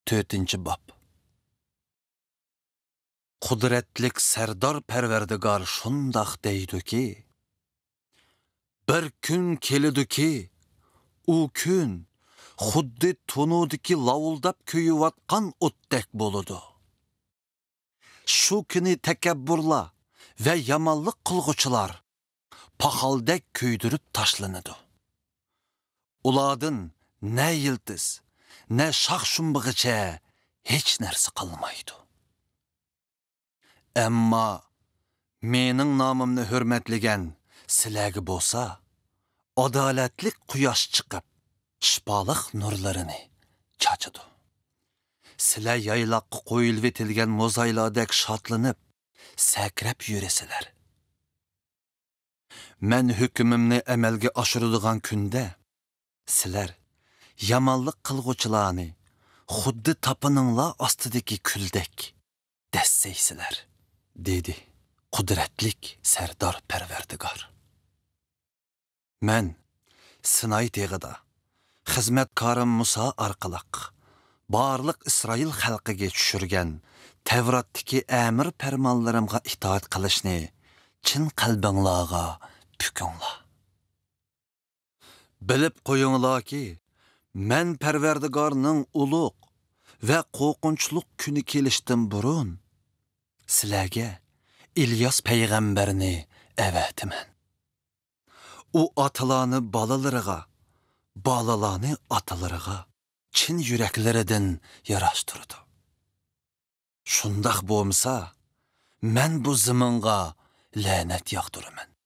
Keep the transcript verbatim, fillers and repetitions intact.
تۆتىنچى باب. قۇدرەتلىك سەردار پەرۋەردىگار شۇنداق دەيدۇكى، بىر كۈن كېلىدۇكى، ئۇ كۈن خۇددى تونۇردىكى لاۋۇلداپ كۆيۈۋاتقان ئوتتەك بولىدۇ. شۇ كۈنى تەكەببۇرلار ۋە يامانلىق قىلغۇچىلار پاخالدەك كۆيدۈرۈپ تاشلىنىدۇ. ئۇلاردىن نە يىلتىز، نە شاخ شۇمبىغىچە ھېچ نەرسە قالمايدۇ. ئەمما مېنىڭ نامىمنى ھۆرمەتلىگەن سىلەرگە بولسا، ئادالەتلىك قۇياش چىقىپ، شىپالىق نۇرلىرىنى چاچىدۇ. سىلەر يايلاققا قويۇلۇۋېتىلگەن موزايلاردەك شادلىنىپ، سەكرەپ يۈرىسىلەر. مەن ھۆكمۈمنى ئەمەلگە ئاشۇرىدىغان كۈندە، سىلەر يامانلىق قىلغۇچىلارنى خۇددى تاپىنىڭلار ئاستىدىكى كۈلدەك دەسسەيسىلەر، دېدى قۇدرەتلىك سەردار پەرۋەردىگار. مەن سىناي تېغىدا خىزمەتكارىم مۇسا ئارقىلىق بارلىق ئىسرائىل خەلقىگە چۈشۈرگەن تەۋراتتىكى ئەمىر پەرمانلىرىمغا ئىتائەت قىلىشنى چىن قەلبىڭلارغا پۈكۈڭلار. بىلىپ قويۇڭلاركى، مەن پەرۋەردىگارنىڭ ئۇلۇغ ۋە قورقۇنچلۇق كۈنى كېلىشتىن بۇرۇن، سىلەرگە ئىلياس پەيغەمبەرنى ئەۋەتىمەن. ئۇ ئاتىلارنى بالىلىرىغا، بالىلارنى ئاتىلىرىغا چىن يۈرەكلىرىدىن ياراشتۇرىدۇ. شۇنداق بولمىسا، مەن بۇ زېمىنغا لەنەت ياغدۇرىمەن.